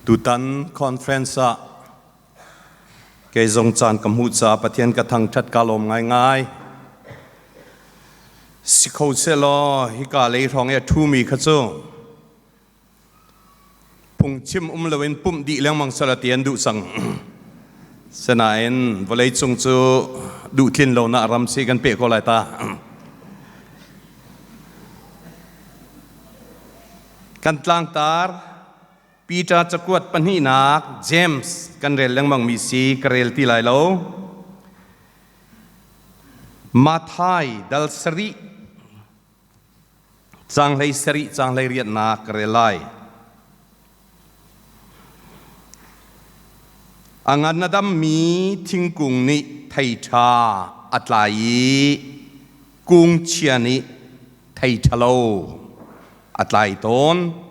Tutan conference ah kei zong caan ka hmuh caah Pathian ka thangṭhat ka lawm ngaingai. Si kho sehlaw hika lei hrawng i a ṭhumi kha cu phungchim um loin pumh dih lengmang sala ti an duh cang. Sinain vawleicung cu duhtlin lonak ram si kan peh ko lai ta. Kan tlangtar Peter cakuat pahnihnak James kan rel lengmang mi si ka rel ti lai lo. Matthai dal sarih caanghlei sarih caanghlei riatnak ka rel lai. A ngan a dammi thingkung nih thei ṭha a tlai i kung chia nih thei ṭhalo a tlai tawn.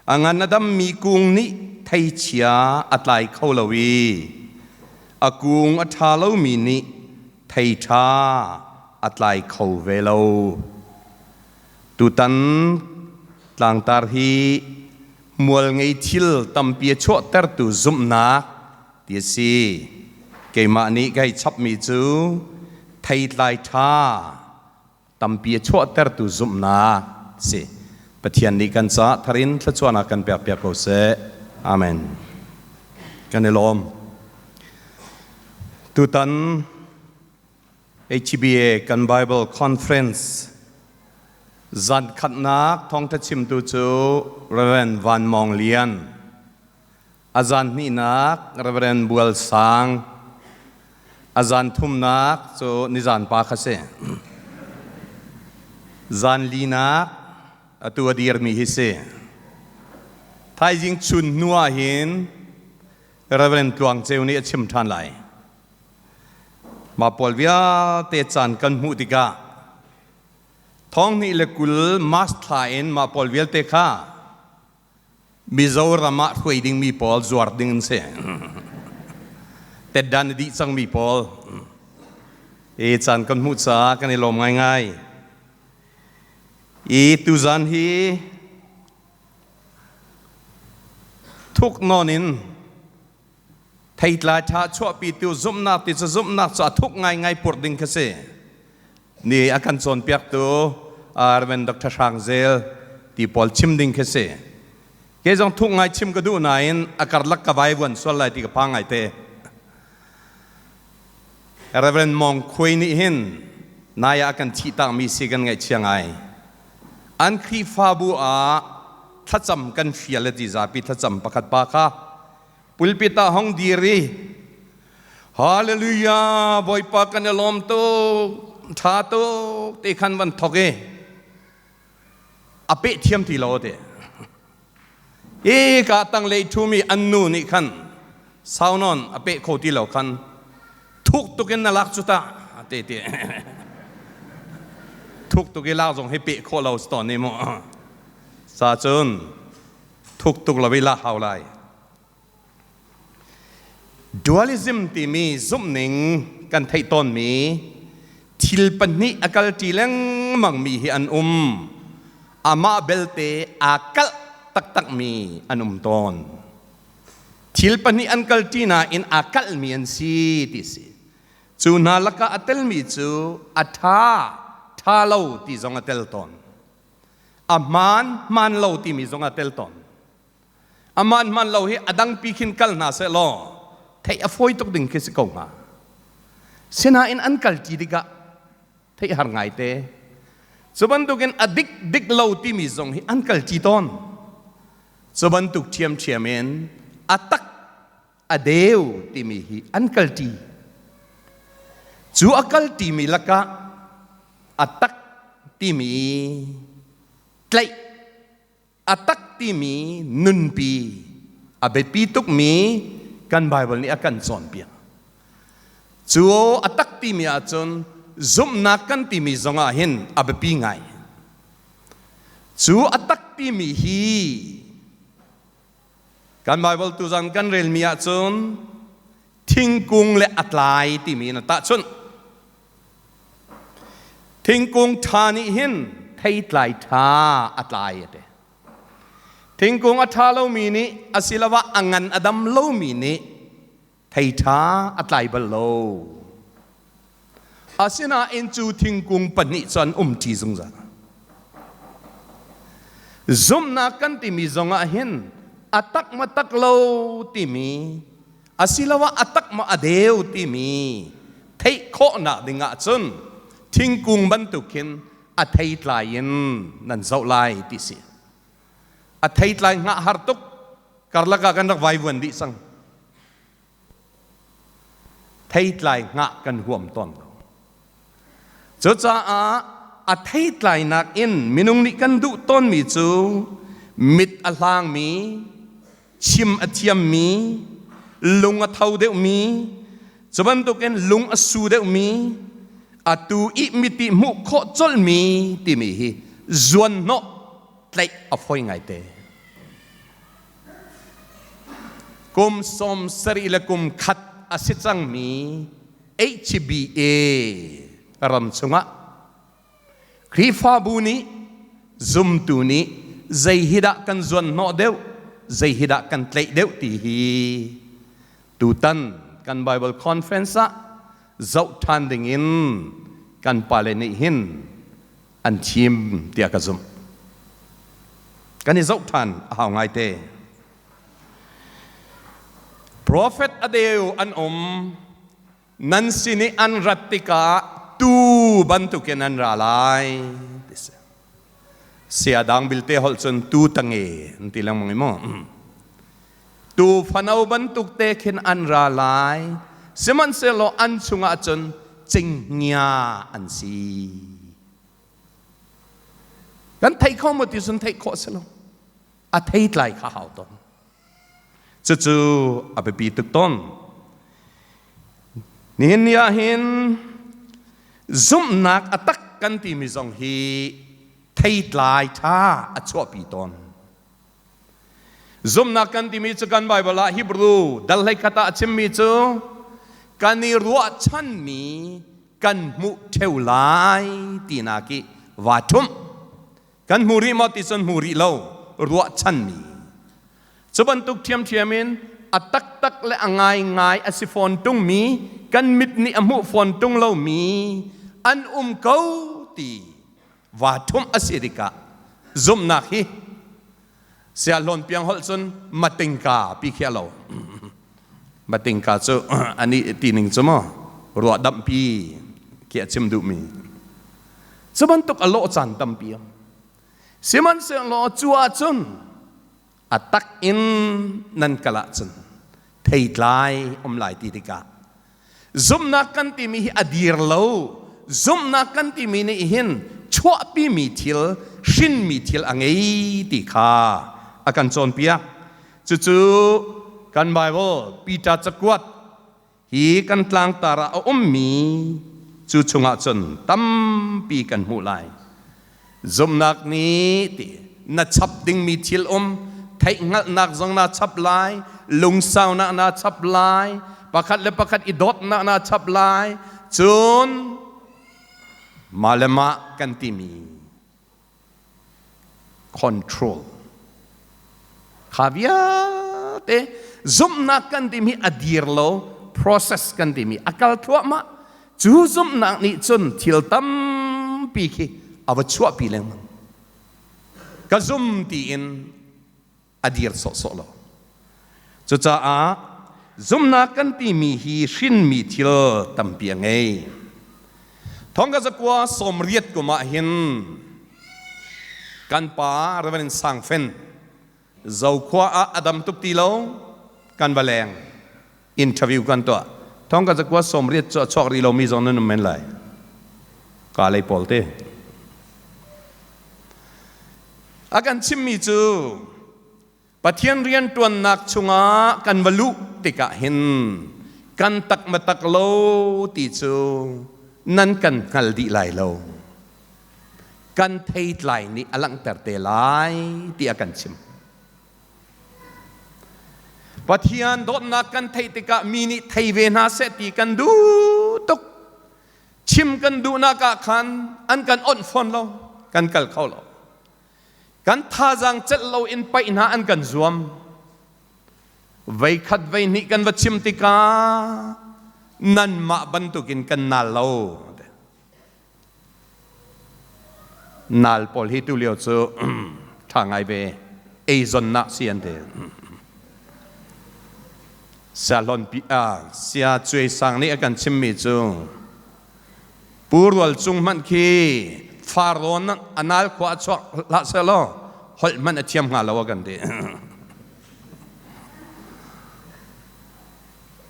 A ngan a dammi kung nih thei chia a tlai kho lo i a kung a ṭha lomi nih thei ṭha a tlai kho ve lo. Tutan tlangtar hi mual ngei thil tampi a chuahtertu zumhnak ti a si. Keimah nih ka hei chapmi cu theitlai ṭha tampi a chuahtertu zumhnak si. Pathian nih kan caah tharin thluachuahnak kan pekpiak ko seh. Amen. Kan i lawm. Tutan HBA kan Bible Conference zan khatnak thawngtha chimtu cu Reverend Van Mawng Lian, a zan hnihnak Reverend Bual Sang, a zan thumnak cu nizan pa kha si. Zan linak atu a dirmi hi si. Thaizing chun hnu ah hin Reverend Tluang Ceu nih a chim ṭhan lai. Mah pawl vialte caan kan hmuh tikah 2020 March thla in mah pawl vialte kha Mizoram ah hruai dingmi pawl zuar ding an si. Tetdan a dih cangmi pawl. I caan kan hmuh caah kan i lawm ngaingai. I tuzan hi thuk nawn in Theitlai ṭha chuahpitu zumhnak ti cu zumhnak cu a thuk ngaingai purh ding khi si. Ni a kan cawnpiaktu Reverend Dr. Hrang Zel ti pawl chim ding khi si. Kei zong thuk ngai chim ka duh nain a karlak ka vai vuan sual lai ti ka phang ngai te. Reverend Mong Khuai nih hin nai ah kan thih takmi si kan ngaihchia ngai. An Khrihfabu ah thlacam kan fial ti zapi thlacam pakhat pa kha Pulpit ah hong dir i Hallelujah Bawipa kan i lawm tuk ṭha tuk ti khan van thok i a peh thiam ti lo te i ka tanglei ṭhumi an nu nih khan saunawn a peh kho ti lo khan thuk tuk in na lak cu ta te ti thuk tuk i lak zong hi peh khawh lo si tawn ni mu sa cun thuk tuk lo i la hau lai. Dualism timi zumhning kan theih tawnmi thil pahnih a kalṭi lengmangmi hi an um. Amah belte aa kalh taktakmi an um tawn. Thil pahnih an kalṭi nain aa kalhmi an si ti si. Cu hna lakah a telmi cu a ṭha, ṭha lo ti zong a tel tawn. A hmaan hmaan lo timi zong a tel tawn. A hmaan hmaan lo hi a dangpi khin kal hna seh law theih a fawi tuk ding khi si ko hnga. Sinain an kalṭi tikah theih har ngaite. Cu bantukin a dik dik lo timi zong hi an kalṭi tawn. Cu bantuk ṭhiamṭhiam in a tak a deu timi hi an kalṭi. Cu a kalṭimi lakah a tak timi tlaih a tak timi nunpi a biapi tukmi kan Bible nih a kan cawnpiak. Cu a tak timi ahcun zumhnak kan timi zongah hin a biapi ngai. Cu a tak timi hi Kan Bible tuzan kan relmi ahcun thingkung le a tlai timi in a tahchunh. Thingkung ṭha nih hin theitlai ṭha a tlai a ti. Thingkung a ṭha lomi nih asiloah a ngan a dam lomi nih thei ṭha a tlai bal lo. Asinain cu thingkung pahnih cu an umṭi zungzal. Zumhnak kan timi zongah hin a tak ma tak lo timi asiloah a tak maw a deu timi theih khawhnak ding ahcun thingkung bantuk khin a theitlai in nan zoh lai ti si. A theitlai hngah har tuk karlak ah kan rak vaivuan dih cang. Theitlai hngah kan huam tawn lo. Cucaah a theitlainak in minung nih kan duh tawnmi cu mit a hlangmi, chim a thiammi, lung a tho deuhmi, cu bantukin lung a su deuhmi, atu i miti hmuh khawh colhmi timi hi zuanhnawh tlaih a fawi ngaite. Kum 71 a si cangmi HBA ram chungah Khrihfabu nih zumtu nih zei hi dah kan zuanhnawh deuh, zei hi dah kan tlaih deuh ti hi tutan kan Bible Conference ah zoh ṭhan dingin kan pale nih hin an thim tiah ka zumh. Kan i zoh ṭhan a hau ngaite. Prophet a deu an um, nan sin i an rat tikah tuu bantukin an ra lai ti si. Sia dang bilte holh cun tu tange an ti lengmang i mu. Tu fano bantuk te khin an ra lai, sihmanhsehlaw an chungah cun cinghngia an si. Kan theih kho maw ti cun theih khawh si lo. A theitlai kha hau tawn. Cucu a biapi tuk tawn. Nihin ni ah hin zumhnak a tak kan timi zong hi theitlai ṭha a chuahpi tawn. Zumhnak kan timi cu kan Baibal ah Hebrew dal 11 ah a chimmi cu kan i ruahchanmi kan hmuh ṭheu lai tinak i vaa ṭhumh. Kan hmu rih maw ti cun hmu rih lo, ruahchanmi. Cu bantuk ṭhiamṭhiam in a taktak le a ngaingai a si fawn ṭungmi, kan mit nih a hmuh fawn ṭung lomi an um ko ti vaa ṭhumh a si tikah zumhnak hi siahlawn piang holh cun matingka pi khi a lo. Matingka cu ani tining cu maw ruahdamhpi khi a chim duhmi. Cu bantuk a lawh caan tampi um. Sihmanhsehlaw cu ahcun a tak in nan kal ahcun theitlai um lai ti tikah zumhnak kan timi hi a dir lo. Zumhnak kan timi nih hin chuahpimi thil, hrinmi thil a ngei ti kha a kan cawnpiak. Cucu kan Bible Peter cakuat hi kan tlangtar ah a ummi cu chungah cun tampi kan hmuh lai. Zumhnak nih ti na chap dingmi thil um, theihhngalhnak zong na chap lai, lungsaunak na chap lai, pakhat le pakhat i dawtnak na chap lai, cun mah le mah kan timi control kha vialte zumhnak kan timi a dir lo, process kan timi a kal thluahmah. Cu zumhnak nih cun thil tampi khi a va chuahpi lengmang. Ka zum tiin a dir sawhsawh lo. Cucaah zumhnak kan timi hi hrinmi thil tampi a ngei. Thongka 990 kum ah hin kan pa Reverend Sang Fen Zokhua ah a dam tuk ti lo, kan va leng, interview kan tuah. Thongka 990 cu a chuak rih lomi zong nan um men lai. Ka lei pawl te. A kan chimmi cu Pathian rianṭuannak chungah kan va luh tikah hin kan tak ma tak lo ti cu nan kan hngal dih lai lo. Kan theitlai nih a langhter te lai ti a kan chim. Pathian dawtnak kan theih tikah mi nih thei ve hna seh ti kan duh tuk. Chim kan duhnak ah khan an kan onh fawn lo, kan kal kho lo. Kan thazaang celh loin paih hna an kan zuam. Veikhat veihnih kan va chim tikah nanmah bantukin kan naal lo. Naal pawl hi tulio cu ṭha ngai ve eizonnak si an ti. Sia hlon pi ah sia cuai sang nih a kan chimmi cu Pu Rual Cung hmanh khi Farrawn a naal khua a chuak hlah sehlaw holh hmanh a thiam hnga lo a kan ti.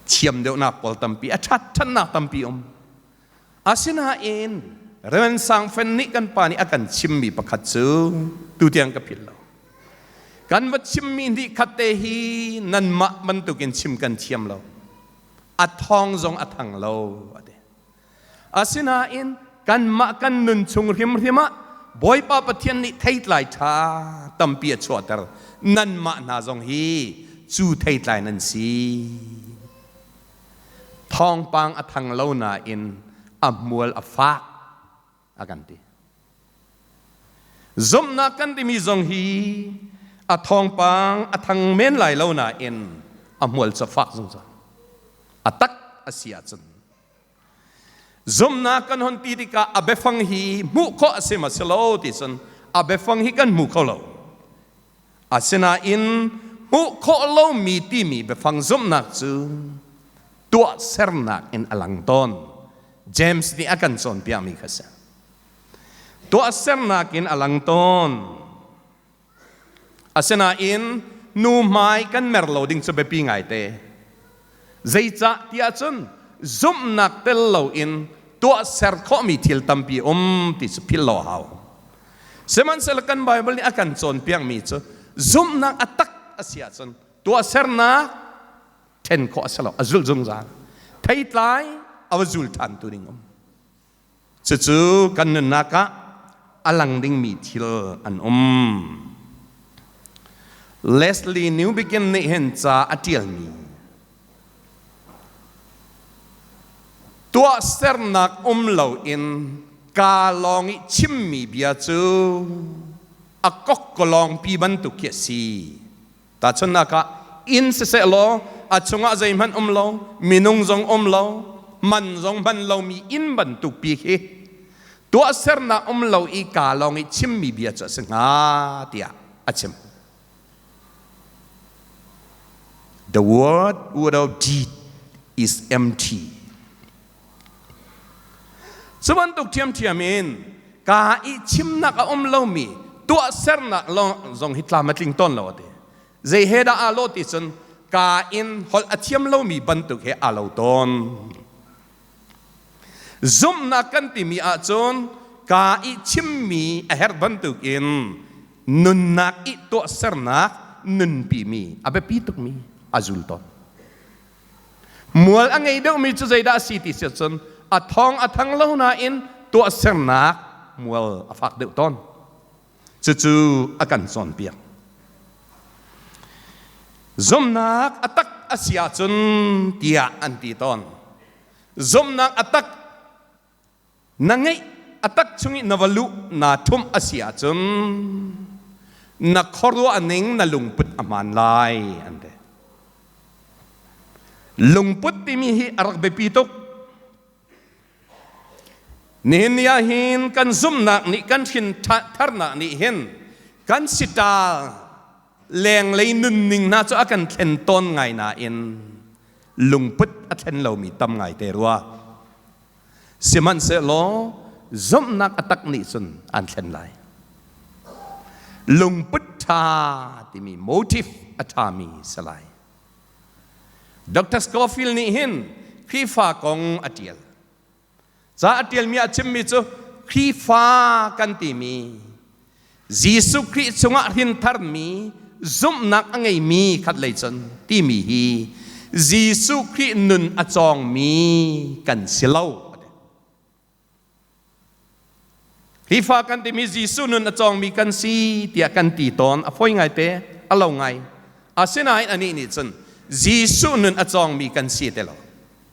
Thiam deuhnak pawl tampi a ṭhat ṭhatnak tampi um. Asinain Reverend Sang Fen nih kan pa nih a kan chimmi pakhat cu tutiang ka philh lo. Kan va chimmi hnih khat te hi nanmah bantukin chim kan thiam lo. A thawng zong a thang lo a ti. Asinain kanmah kan nun chung hrimhrim ah Bawipa Pathian nih theitlai ṭha tampi a chuahter. Nanmah hna zong hi cu theitlai nan si. Thawngpang a thang lo nain a hmual a fak a kan ti. Zumhnak kan timi zong hi a thawngpang a thang men lai lo nain a hmual cu a fak zungzal. A tak a si ahcun zumhnak kan hon ti tikah a biafang hi hmuh khawh a si ma si lo ti cun a biafang hi kan hmu kho lo. Asinain hmuh khawh lomi timi biafang zumhnak cu tuahsernak in a lang tawn. James nih a kan cawnpiakmi kha si. Tuahsernak in a lang tawn. Asinain nu hmai kan mer lo ding cu biapi ngaite. Zeicah tiah cun zumhnak tel loin tuahser khawhmi thil tampi um ti cu philh lo a hau. Sihmanhsehlaw kan Baibal nih a kan cawnpiakmi cu zumhnak a tak a si ahcun tuahsernak ṭhen khawh a si lo, a zulh zungzal. Theitlai a va zul ṭhan tu ding um. Cucu kan nunnak ah a lang dingmi thil an um. Leslie Newbigin nih hin ca a ṭialmi tuahsernak um loin kaa lawng i chimmi bia cu a kokkolawngpi bantuk khi a si. Tahchunhnak ah inn siseh law a chungah zeihmanh um lo, minung zong um lo, man zong hman lomi inn bantuk pi khi tuahsernak um lo i kaa lawng i chimmi bia cu a si hnga tiah a chim. The word without deed is empty. Cu bantuk ṭhiamṭhiam in kaa i chimnak a um lomi tuahsernak lawng zong hi tlam a tling tawn lo a ti. Zei he dah aa lawh ti cun kaa in holh a thiam lomi bantuk he aa lo tawn. Zumhnak kan timi ahcun kaa i chimmi a herh bantukin nunnak i tuahsernak nunpimi a biapi tukmi a zul tawn. Mual a ngei deuhmi cu zeidah a si ti si cun a thawng a thang lo nain tuahsernak mual a fak deuh tawn. Cucu a kan cawnpiak. Zumhnak a tak a si ahcun tiah an ti tawn. Zumhnak a tak na ngeih a tak chung i na va luh naa ṭhumh a si ahcun na khuaruah ning na lungput a hmaan lai an ti. Lungput timi hi a rak biapi tuk. Nihin ni ah hin kan zumhnak nih kan hrin tharnak nih hin kan siṭal lenglei nunning hna cu a kan thlen tawn ngai nain lungput a thlen lomi tam ngai te rua. Sihmanhsehlaw zumhnak a tak nih cun an thlen lai. Lungput ṭha timi motive a ṭhami si lai. Dr. Scofield nih hin Khrihfa kong a ṭial. Ca a ṭialmi ah chimmi cu Khrihfa kan timi Jesuh Khrih chungah hrintharmi zumhnak a ngeimi khat lei cun timi hi Jesuh Khrih nun a cawngmi kan si lo. Khrihfa kan timi Jesuh nun a cawngmi kan si tiah kan ti tawn a fawi ngaite a lo ngai. Asinain anih nih cun Jesuh nun a cawngmi kan si te lo.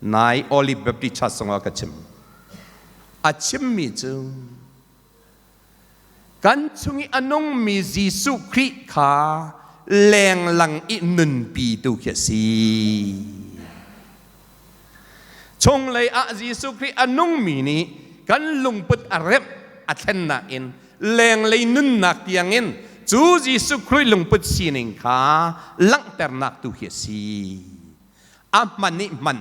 Nai Olive Baptist Church zongah ka chim. A chimmi cu. Kan chung i a nungmi Jesuh Khrih kha lenglang i nunpi tu khi a si. Chunglei ah Jesuh Khrih a nungmi nih kan lungput a remh a thlennak in lenglei nunnak tiangin cu Jesuh Khrih lungput sining kha langhternak tu khi a si. A hman i hman,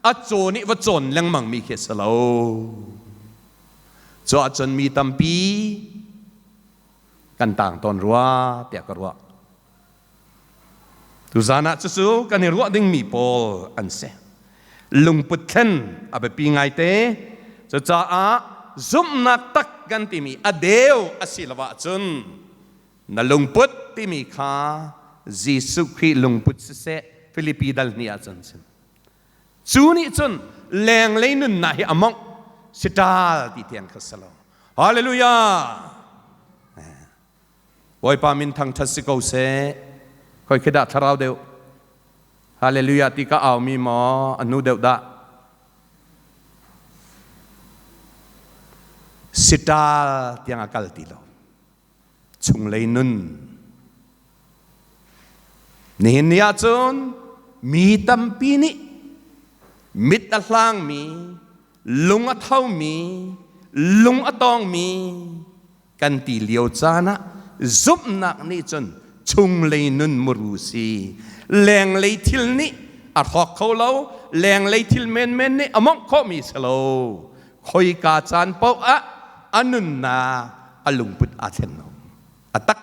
a cawn i va cawn lengmang mi khi a si lo. Cu ahcun mi tampi kan tang tawn rua tiah ka ruah. Tuzan ah cucu kan i ruah dingmi pawl an si. Lungput thlen a biapi ngaite. Cucaah zumhnak tak kan timi a deu a si lo ahcun na lungput timi kha Jesuh Khrih lungput siseh Filipi dal hnih ahcun chim. Cu nih cun lenglei nunnak hi a mongh siṭal ti tiang kha si lo. Hallelujah! Bawipa min thangṭhat si ko seh. Khoi khi dah thlarau deuh? Hallelujah ti ka aumi maw a hnu deuh dah? Siṭal tiang a kal ti lo. Chunglei nun. Nihin ni ahcun mi tampi nih mit a hlangmi, lung a thomi, lung a tawngmi kan ti lio caan ah zumhnak nih cun chunglei nun muru si lenglei thil nih a hrawk kho lo lenglei thil menmen nih a mongh khawhmi si lo khoika caan paoh ah a nunnak a lungput aa thlen lo a tak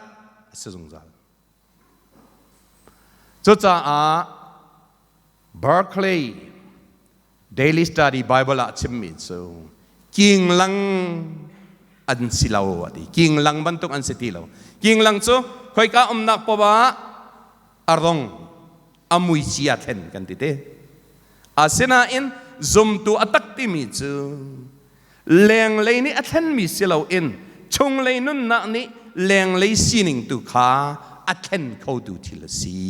a si zungzal cucaah Berkeley Daily Study Bible ah chimmi cu kinglang an si lo a ti. Kinglang bantuk an si ti lo. Kinglang cu khoika umnak poah ah a rong a muici a thlen kan ti te. Asinain zumtu a tak timi cu lenglei nih a thlenmi si loin chunglei nunnak nih lenglei sining tu kha a thlen khotu thil a si.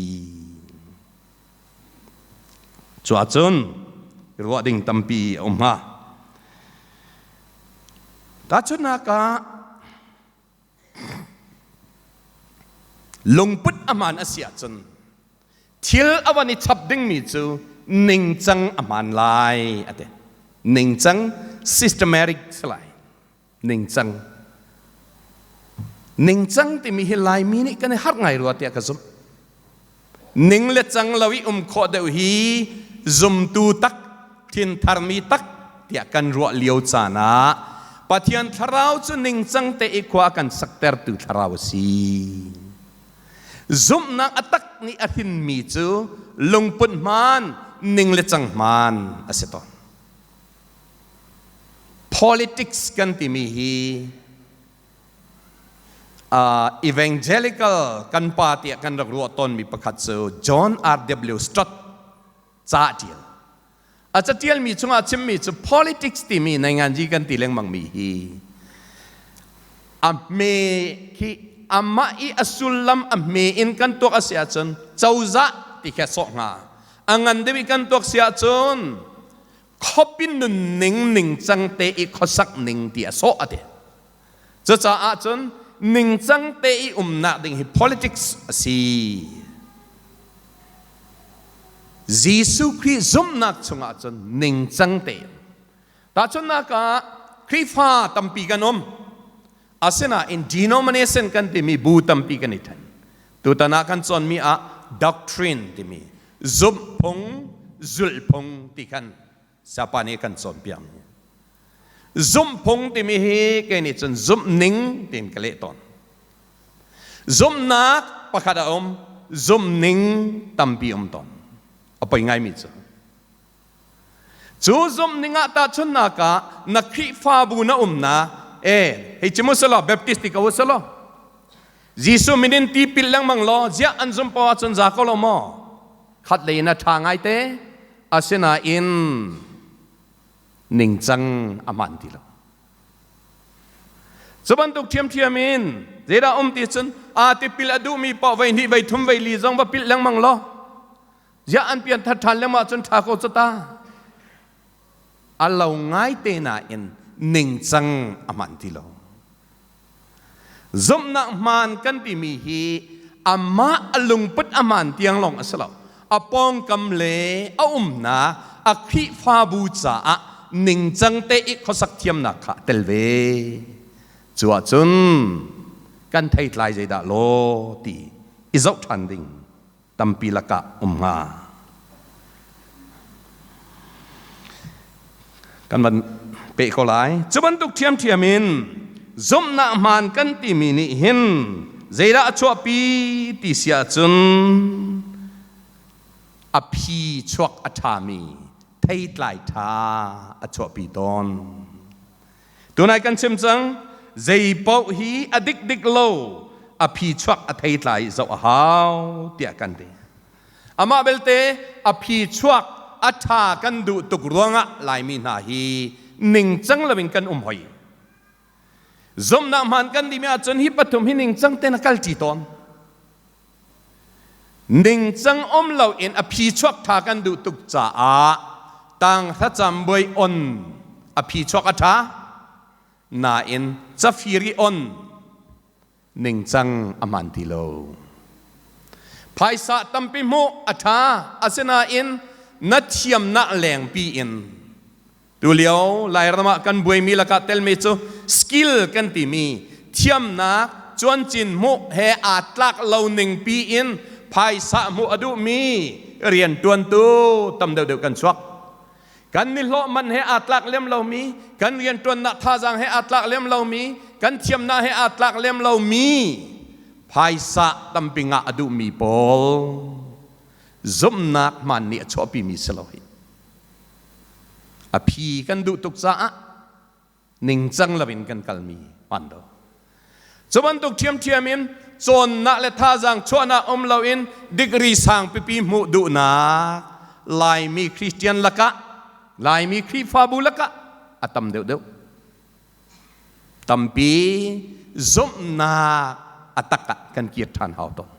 Cuahcun ruah ding tampi a um hnga. Tahchunhnak ah lungput a hmaan a si ahcun thil a van i chap dingmi cu ningcang a hmaan lai a ti. Ningcang systematic si lai. Ningcang. Ningcang timi hi Laimi nih kan i harh ngai rua tiah ka zumh. Ning le cang lo i um khawh deuh hi zumtu tak, thinthar mi tak tiah kan ruah lio caan ah Pathian thlarau cu ningcang te i khua kan saktertu thlarau a si. Zumhnak a tak nih a hrinmi cu lungput hmaan, ning le cang hmaan a si tawn. Politics kan timi hi evangelical kan pa tiah kan rak ruah tawnmi pakhat cu John R.W. Stott ca a ṭial. A catialmi chungah chimmi cu politics timi nainganzi kan ti lengmangmi hi a hme khi amah i a sullam a hme in kan tuak a si ahcun cozah ti khi a sawh hnga. A ngan deuh i kan tuak si ahcun khuapi nunning ningcang te i khuasak ning ti a sawh a ti. Cucaah cun ningcang te i umnak ding hi politics a si. Jesuh Khrih zumhnak chungah cun ningcang te. Tahchunhnak ah Khrihfa tampi kan um. Asinain denomination kan timi bu tampi kan i then. Tutan ah kan cawnmi ah doctrine timi zumhphung, zulhphung ti khan sapa nih kan cawnpiakmi. Zumhphung timi hi kei nih cun zumhning tiin ka leh tawn. Zumhnak pakhat a um, zumhning tampi um tawn. A poi ngaimi cu. Cu zumhning ah tahchunhnak ah na Khrihfabu na umnak e hei chim u selaw Baptist ti ko u selaw Jesuh min in tipil lengmang law ziah an zum poah ahcun za ko lo maw? Khat lei in a ṭha ngaite asinain ningcang a hmaan ti lo. Cu bantuk ṭhiamṭhiam in zeidah um ti cun aa tipil a duhmi paoh voi hnih voi thum voi li zong va pilh lengmang law Ziah an pian that ṭhan lengmang ahcun ṭha ko cu ta. A lo ngai te nain ningcang a hman ti lo. Zumhnak hmaan kan timi hi amah a lungput a hmaan tiang lawng a si lo. A pawngkam le a umnak a Khrihfabu caah ningcang te i khuasak thiamnak kha a tel ve. Cu ahcun kan theitlai zeidah law ti i zoh ṭhan ding tampi lakah um hnga. Kan van peh ko lai. Cu bantuk ṭhiamṭhiam in zumhnak hmaan kan timi nih hin zeidah a chuahpi ti si ahcun a phi chuak a ṭhami theitlai ṭha a chuahpi tawn. Tunai kan chim cang, zei paoh hi a dik dik lo, a phi chuak a theitlai zoh a hau tiah kan ti. Amah belte a phi chuak a ṭha kan duh tuk ruangah Laimi hna hi ningcang loin kan um hoi. Zumhnak hmaan kan timi ahcun hi pathum hi ningcang tein a kalṭi tawn. Ningcang um loin a phi chuak ṭha kan duh tuk caah tang thlacam buai on a phi chuak a ṭha nain cafir i on ningcang a hmaan ti lo. Phaisa tampi hmuh a ṭha asinain na thiamnak lengpi in Tulio Lairam ah kan buaimi lakah telmi cu skill kan timi thiamnak cuancin hmuh he aa tlak lo ning pi in phaisa hmuh a duhmi riantuantu tam deuhdeuh kan chuak. Kan nihlawh man he aa tlak lem lomi, kan riantuannak thazaang he aa tlak lem lomi, kan thiamnak he aa tlak lem lomi phaisa tampi ngah a duhmi pawl zumhnak hmaan nih a chuahpimi si lo hi. A phi kan duh tuk caah ningcang loin kan kalmi hmaan lo. Cu bantuk ṭhiamṭhiam in cawnnak le thazaang chuahnak um loin degree sang pipi hmuh duhnak Laimi Christian lakah Laimi Khrihfabu lakah a tam deuhdeuh. Tampi zumhnak a tak ah kan kir ṭhan hau tawn.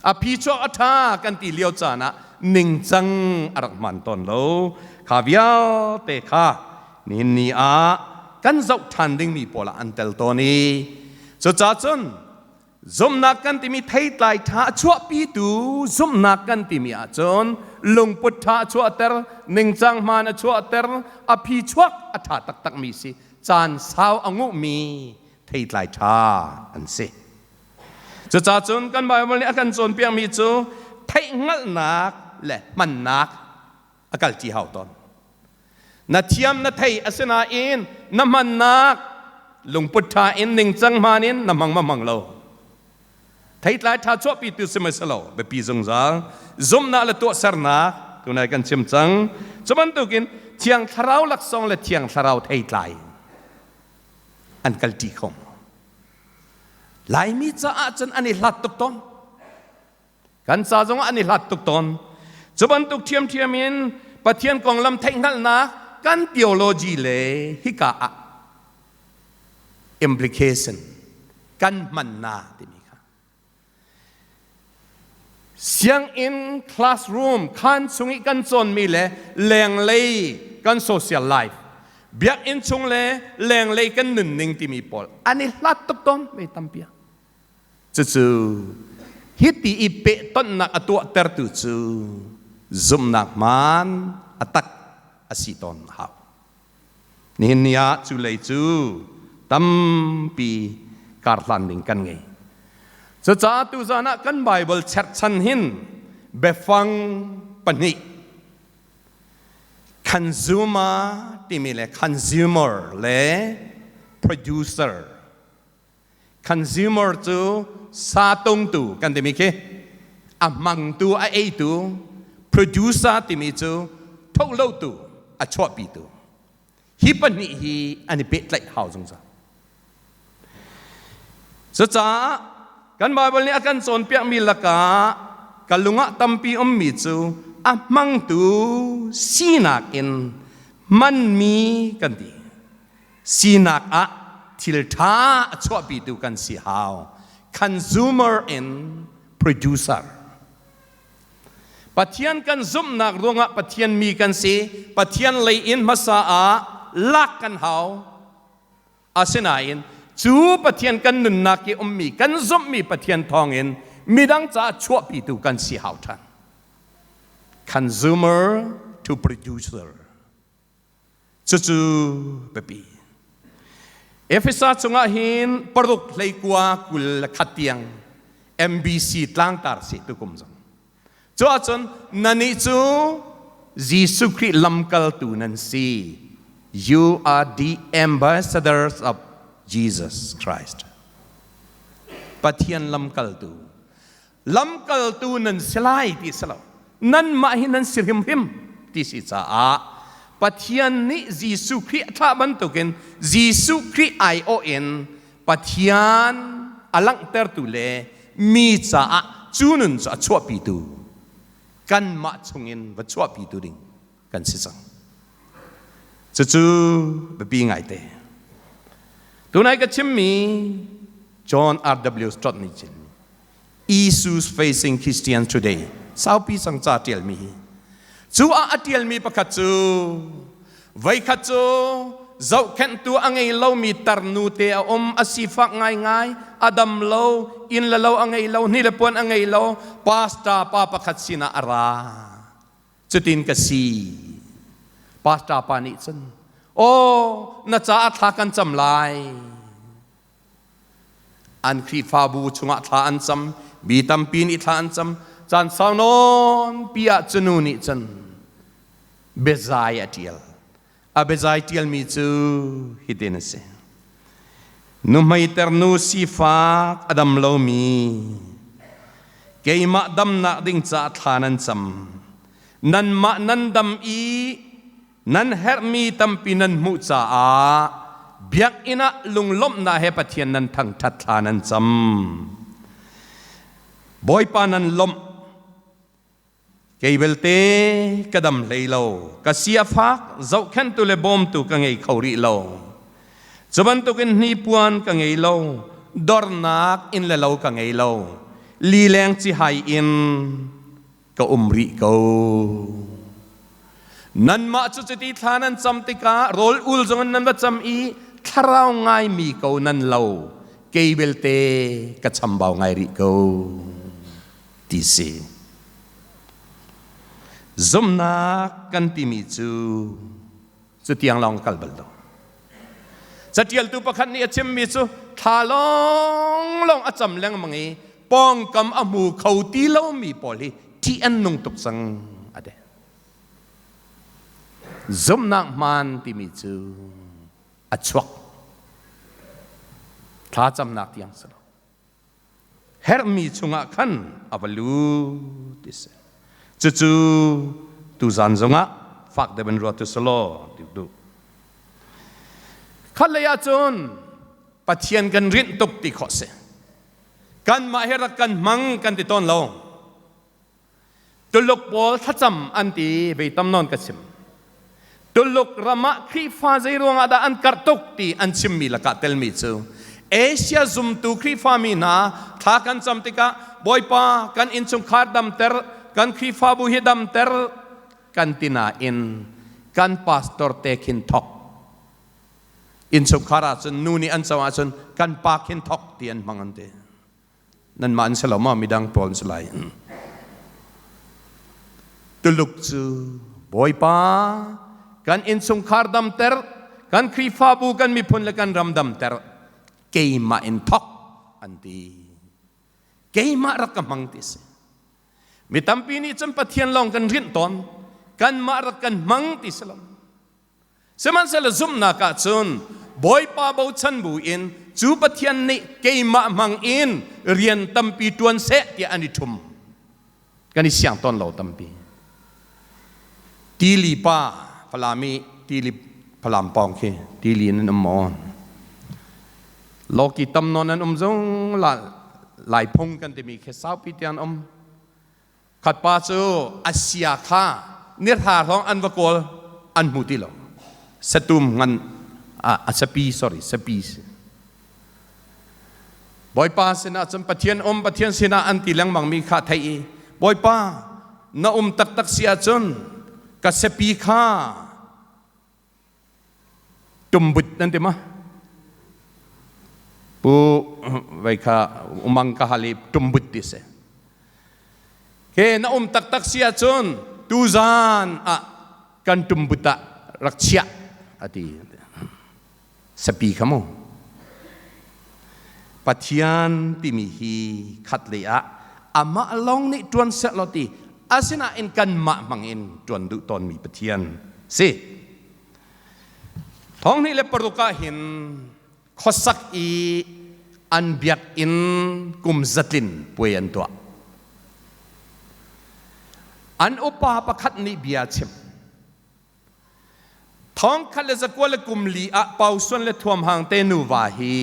A phichuak a ṭha kan ti lio caan ah ningcang a rak hmaan tawn lo. Kha vialte kha nihin ni ah kan zoh ṭhan dingmi pawl ah an tel tawn i cucaah cun zumhnak kan timi theitlai ṭha a chuahpitu zumhnak kan timi ahcun lungput ṭha a chuahter, ningcang hmaan a chuahter, a phichuak a ṭha taktakmi si, caan sau a nguhmi theitlai ṭha an si. Cucaah cun kan Baibal nih a kan cawnpiakmi cu theihhngalhnak le hmannak a kalṭi hau tawn. Na thiam na thei asinain na hmannak lungput ṭha in ningcang hmaan in na hmang ma hmang lo. Theitlai ṭha chuahpitu si mei si lo biapi zungzal zumhnak le tuahsernak tunai kan chim cang. Cu bantukin Thiang Thlarau laksawng le Thiang Thlarau theitlai an kalṭi kho. Laimi caah cun an i hlat tuk tawn. Kan ca zongah an i hlat tuk tawn. Cu bantuk ṭhiamṭhiam in Pathian konglam theihhngalhnak kan theology le hika ah implication kan hmannak timi kha Sianginn classroom khaan chung i kan cawnmi le lenglei kan social life, biakinn chung le lenglei kan nunning timi pawl an i hlat tuk tawn mei tampi ah. Cucu hiti i pehtonhnak a tuahtertu cu zumhnak hmaan a tak a si tawn a hau. Nihin ni ah cu lei cu tampi karhlan ding kan ngei. Cucaah tuzan ah kan Baibal cherhchan hin biafang pahnih consumer timi le consumer le producer. Consumer cu sa tungtu kan timi khi a hmangtu a eitu, producer timi cu tholotu a chuahpitu. Hi pahnih hi an i pehtlaih hau zungzal. Cucaah kan Baibal nih a kan cawnpiakmi lakah ka lung ah tampi ummi cu a hmangtu sinak in hmanmi kan ti. Sinak ah thil ṭha a chuahpitu kan si hau. Consumer in producer. Pathian kan zumhnak ruangah Pathian mi kan si. Pathian lei in hmasa ah lak kan hau. Asinain Cu Pathian kan nunnak i ummi, kan zumhmi Pathian thawngin midang caah chuahpitu kan si hau ṭhan. Consumer to producer. Cucu biapi. Efesa chungah hin paruk hleikua 21 tiang MBC tlangtar si tukum zong. Cu ahcun nannih cu Jesuh Khrih lamkaltu nan si. You are the ambassadors of Jesus Christ. Pathian lamkaltu. Lamkaltu nan si lai ti si lo. Nanmah hi nan si hrimhrim ti si caah Pathian nih Jesuh Khrih a thlah bantukin Jesuh Khrih aiawh in Pathian a langhtertu le mi caah cu nun cu a chuahpitu kanmah chungin va chuahpitu ding kan si cang. Cucu biapi ngaite. Tunai ka chimmi John R.W. Stott nih cun Issues Facing Christians Today saupi sang ca ṭialmi hi cu ah a ṭialmi pakhat cu voikhat cu zohkhenhtu a ngei lomi tarnu te a um, a sifak ngaingai, a dam lo, inn le lo a ngei lo, hni le puan a ngei lo, pastor pa pakhat sinah a ra. Cutin ka si. Pastor pa nih cun, "Aw, na caah thla kan cam lai." An Khrihfabu chungah thla an cam, mi tampi nih thla an cam. Caan sau nawn pi ah cu nu nih cun biazai a ṭial. A biazai ṭialmi cu hitin a si. Nuhmeiter nu sifak a dam lomi, keimah damnak ding caah thla nan cam. Nanmah nan dam i Nan herhmi tampi nan hmuh caah biakinn ah lunglawmhnak he Pathian nan thangṭhat thla nan cam. Bawipa nan lawmh. Kei belte ka dam hlei lo. Ka si a fak, zohkhenhtu le bawmtu ka ngei kho rih lo. Cu bantukin hnipuan ka ngei lo, dornak inn le lo ka ngei lo. Lileng cihai in ka um rih ko. Nanmah cu cuti thla nan cam tikah rawl ul zong in nan va cam i thlarau ngaimi ko nan lo, kei belte ka chambau ngai rih ko ti si. Zumhnak kan timi cu cutiang lawng kal bal lo. Catialtu pakhat nih a chimmi cu thla lawnglawng a cam lengmang i pawngkam a hmu kho ti lomi pawl hi ṭih an nung tuk cang a ti. Zumhnak hmaan timi cu a chuak. Thla camnak tiang si lo. Herhmi chungah khan a va lut ti si. Cucu tuzan zongah fak deuh in ruat u selaw ti duh. Khat lei ahcun Pathian kan rinh tuk ti khawh si. Kanmah hi rak kan hmang kan ti tawn lo. Tuluk pawl thlacam an ti vei tam nawn ka chim. Tuluk ram ah Khrihfa zei ruangah dah an karh tuk ti an chimmi lakah telmi cu Asia zumtu Khrihfa mi hna thla kan cam tikah Bawipa, kan innchungkhar damter, kan Khrihfabu hi damter kan ti nain kan pastor te khin thok. Innchungkhar ahcun nu nih an co ahcun kan pa khin thok ti an hmang an ti. Nanmah an si lo maw? Midang pawl an si lai. Tuluk cu Bawipa kan innchungkhar damter, kan Khrihfabu, kan miphun le kan ram damter, keimah in thok an ti. Keimah rak ka hmang ti si. Mi tampi nih cun Pathian lawng kan rinh tawn, kanmah rak kan hmang ti si lo. Sihmanhsehlaw zumhnak ah cun Bawipa bochan bu in cu Pathian nih keimah hmang in rian tampi ṭuan seh tiah an i ṭhum. Kan i siang tawn lo tampi. Tili pa Falam i tili Falam pawng khi tili in an um maw? Lawki tam nawn an um zong la Laiphung kan timi khi saupi tiang an um. Khat pa cu a sia kha nithla hrawng an va kawl, an hmu ti lo. Satum ngan a sapi, sorry, sapi si. Bawipa sinah cun Pathian um, Pathian sinah an ti lengmang mi kha theih i Bawipa, na um taktak si ahcun ka sapi kha tumbut nan ti ma? Pu vei kha umang ka hal i tumbut ti si. Ke na um taktak si ahcun tuzan ah kan tumbut ah rak chiah a ti. Sapi kha mu. Pathian timi hi khat lei ah amah lawng nih ṭuan seh law ti asinain kanmah hmang in ṭuan duh tawnmi Pathian si. 2006 ah hin khuasak i an biakinn kum zatlin puai an tuah. An upa pakhat nih bia chim. 1994 ah Pausuan le Thuamhang te nuva hi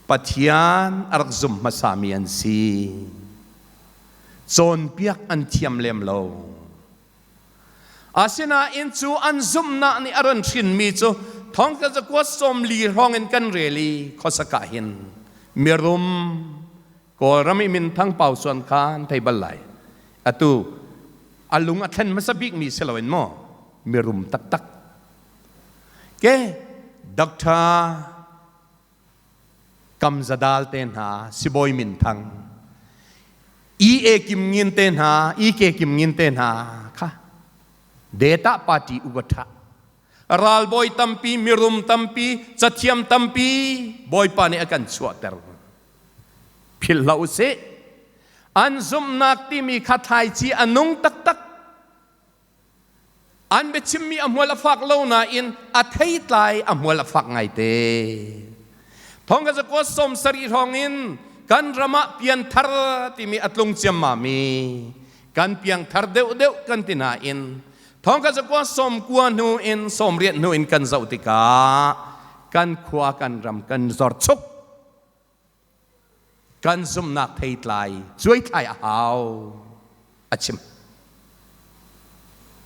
Pathian a rak zum hmasami an si. Cawnpiak an thiam lem lo. Asinain cu an zumhnak nih a ran hrinmi cu thongtla zakua 40 hrawng in kan rel i khuasaka hin mirum Kawlram i minthang Pausuan kha an thei bal lai. Atu a lung a thlen hmasa bikmi si loin maw mirum taktak. Ke Dr. Kamzadal te hna sibawi minthang E.A. Kim Ngin te hna E.K. Kim Ngin te hna kha Data Party ugatha ralbawi tampi mirum tampi cathiam tampi bawipa nih a kan chuahter philh hlah usih an zumhnak timi kha thlaici a nung taktak An biachimmi a hmual a fak lo nain a theitlai a hmual a fak ngaite. Thong ka zakua 70 hrawng in kan ram ah pianthar timi a tlung ciammami kan piangthar deuhdeuh kan ti nain thong ka zakua 90 hnu in 80 hnu in kan zoh tikah kan khua kan ram kan zor chuk Kan zumhnak theitlai cuaithlai a hau a chim.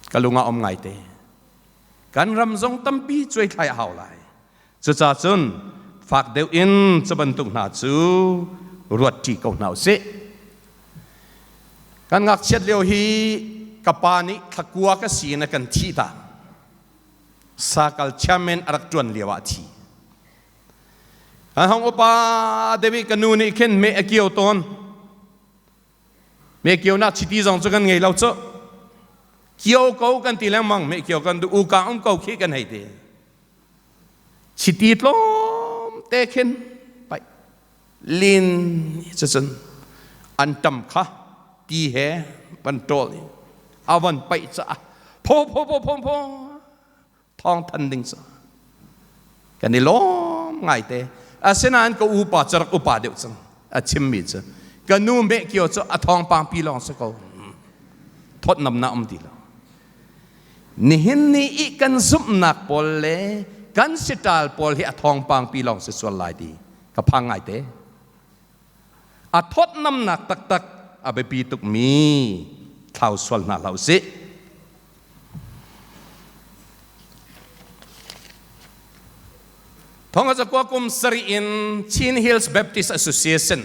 Ka lung ah um ngaite. Kan ram zong tampi cuaithlai a hau lai. Cucaah cun fak deuh in cu bantuk hna cu ruat ṭi ko hna usih. Kan ngakchiat lio hi ka pa nih thlakua ka si in a kan thih ta. Sakal chairman a rak ṭuan lio ah a thi. Kan hong upa deuh i ka nu nih khin meh a kio tawn. Meh kionak chiti zong cu kan ngei lo cu. Kio ko kan ti lengmang meh kio kan duh ukang um ko khi kan hei ti. Chiti tlawm te khin pai lin cucun an tam kha ti he van ṭawl i a van paih caah pho pho pho pho pho thawng than ding cu kan i lawm ngaite. Asinain ka upa cu rak upa deuh cang. A chimmi cu ka nu meh kio cu a thawngpang pi lawng si ko, thawtnam na um ti lo. Nihin ni i kan zumhnak pawl le kan siṭal pawl hi a thawngpang pi lawng si sual lai ti ka phang ngaite. A thawtnamnak taktak a biapi tukmi thlau sual hna hlah usih. Thong a zakua kum sarih in Chin Hills Baptist Association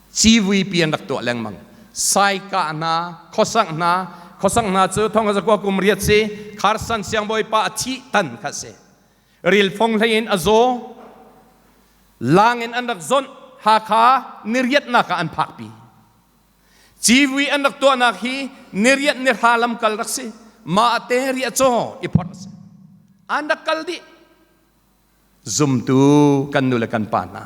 civui an rak tuah lengmang. Saika hna, khuasang hna, khuasang hna cu thong a zakua kum riat si, Kharsan siangbawipa a thih tan kha si. Rilfong hlei in a zaw, lang in an rak zonh, Hakha niriatnak ah an phakpi. Civui an rak tuahnak hi niriat nihra lamkal rak si. Mah te riah caw i phorh a si. An rak kal dih. Zumtu kan nu le kan pa hna.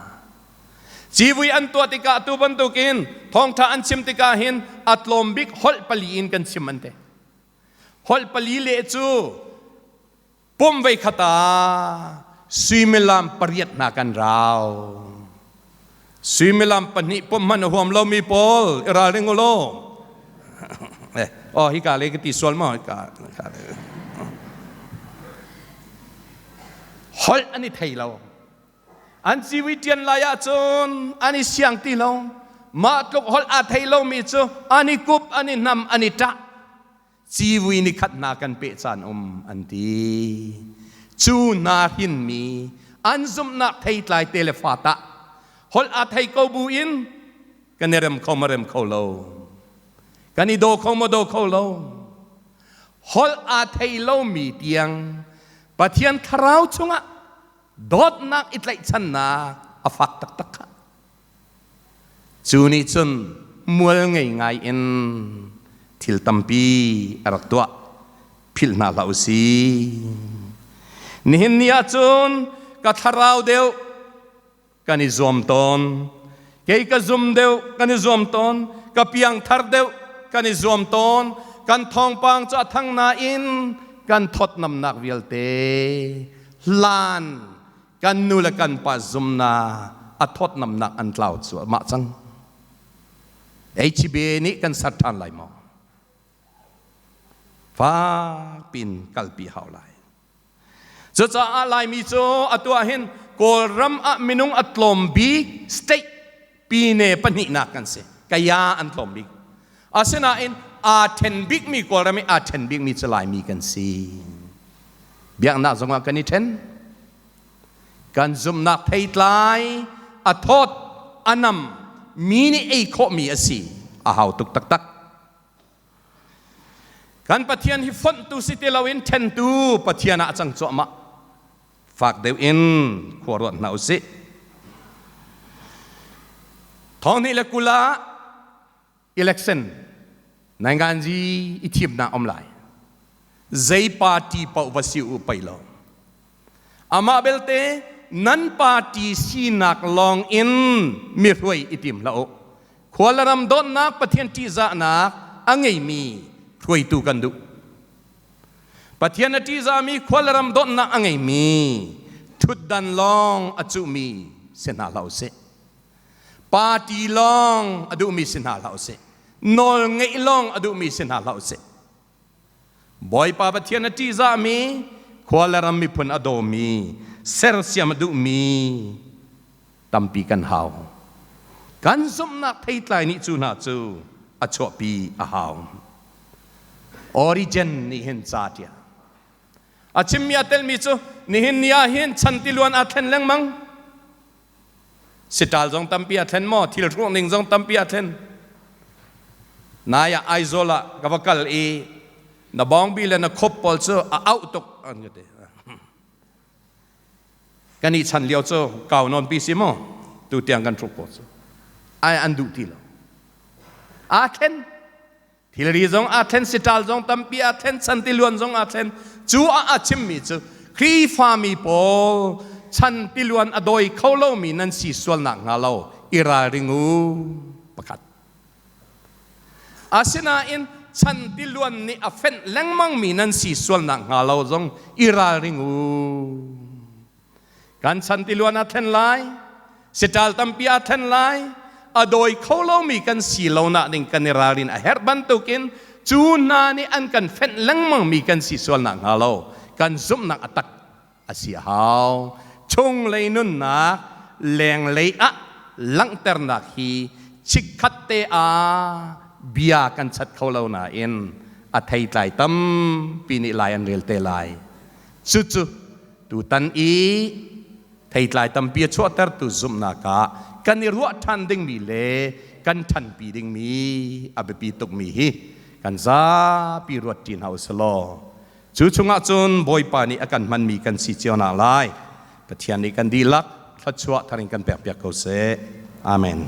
Civui an tuah tikah tu bantukin thawngṭha an chim tikah hin a tlawm bik holh pali in kan chim an ti. Holh pali leh cu Pum vei khat ah suimilam pariat hna kan rau. Suimilam pahnih pum hman a huam lomi pawl i ralring u law. Eh, oh hika le ka ti sual maw hika. Holh an i thei lo. An civi ṭian lai ahcun an i siang ti lo. Mah tluk holh aa thei lomi cu an i kup, an i hnam, an i ṭah. Civui ni khat hna kan peh caan um an ti. Cu hna hrinmi an zumhnak theitlai te le fa tah holh aa thei ko bu in kan i rem kho ma rem kho lo, kan i daw kho ma daw kho lo. Holh aa thei lomi tiang Pathian thlarau chungah. Dawtnak i tlaihchannak a fak taktak kha. Cu nih cun mual ngei ngai in thil tampi a rak tuah. Philh hna hlah u sih. Nihin ni ah cun ka thlarau deuh kan i zuam tawn. Kei ka zum deuh kan i zuam tawn. Ka piangthar deuh kan i zuam tawn. Kan thawngpang cu a thang nain kan thawtnamnak vialte hlan kan nu le kan pa zumnak a thawtnamnak an tlau cuahmah cang. HBA nih kan ser ṭhan lai maw? Fak pin kalpi hau lai. Cucaah Laimi cu atu ah hin Kawlram ah minung a tlawm bik state pine pahnihnak kan si. Kaya an tlawm bik. Asinain aa ṭhen bikmi Kawlram i aa ṭhen bikmi cu Laimi kan si. Biaknak zongah kan i ṭhen. Kan zumhnak theitlai a thawt a nam mi nih ei khawhmi a si a hau tuk taktak. Kan Pathian hi fonhtu si ti loin ṭhentu Pathian ah a cang cuahmah. Fak deuh in khua ruat hna usih. 2020 ah election nainganzi i thimnak um lai. Zei party paoh va si u pai lo. Amah belte nan party sinak lawng in mi hruai i tim hlah u. Khua le ram dawtnak Pathian ṭihzahnak a ngeimi hruaitu kan duh. Pathian a ṭihzahmi khua le ram dawtnak a ngeimi ṭhutdan lawng a cuhmi si hna hlah usih. Party lawng a duhmi si hna hlah usih. Nawl ngeih lawng a duhmi si hna hlah usih. Bawipa Pathian a ṭihzahmi, khua le ram miphun a dawmi, sersiam a duhmi tampi kan hau. Kan zumhnak theitlai nih cu hna cu a chuahpi a hau. Origen nih hin ca ṭial. A chimmi a telmi cu nihin ni ah hin chan tiluan aa thlen lengmang. Siṭal zong tampi a thlen maw? Thil hruh ning zong tampi a thlen. Nai ah Aizawl ah ka va kal i na bawngbi le na khop pawl cu a auh tuk an ka ti. Kan i chan lio cu kau nawn pi si maw? Tu tiang kan hruk pawl cu. Ai an duh ti lo. Aa thlen. Thilri zong aa thlen, siṭal zong tampi aa thlen, chantiluan zong aa thlen. Cu ah a chimmi cu Khrihfami pawl chantiluan a dawi kho lomi nan si sualnak hnga lo i ralring u pakhat. Asinain chantiluan nih a fenh lengmangmi nan si sualnak hnga lo zong i ralring u. Kan chan tiluan a thlen lai, siṭal tampi a thlen lai, a dawi kho lomi kan si lo nak ding kan i ralrin a herh bantukin cu hna nih an kan fenh lengmangmi kan si sual nak hnga lo kan zumhnak a tak a si a hau. Chunglei nunnak lenglei ah langhternak hi chikkhat te ah bia kan chat kho lo nain a theitlai tampi nih lai an rel te lai. Cucu Tutan i theitlai tampi a chuahtertu zumhnak ah kan i ruah ṭhan dingmi le kan ṭhanpi dingmi a biapi tukmi hi kan zapi ruat ṭi hna u sih law cu chungah cun Bawipa nih a kan hmanmi kan si cio nak lai Pathian nih kan dihlak thluachuah thar in kan pekpiak ko seh. Amen.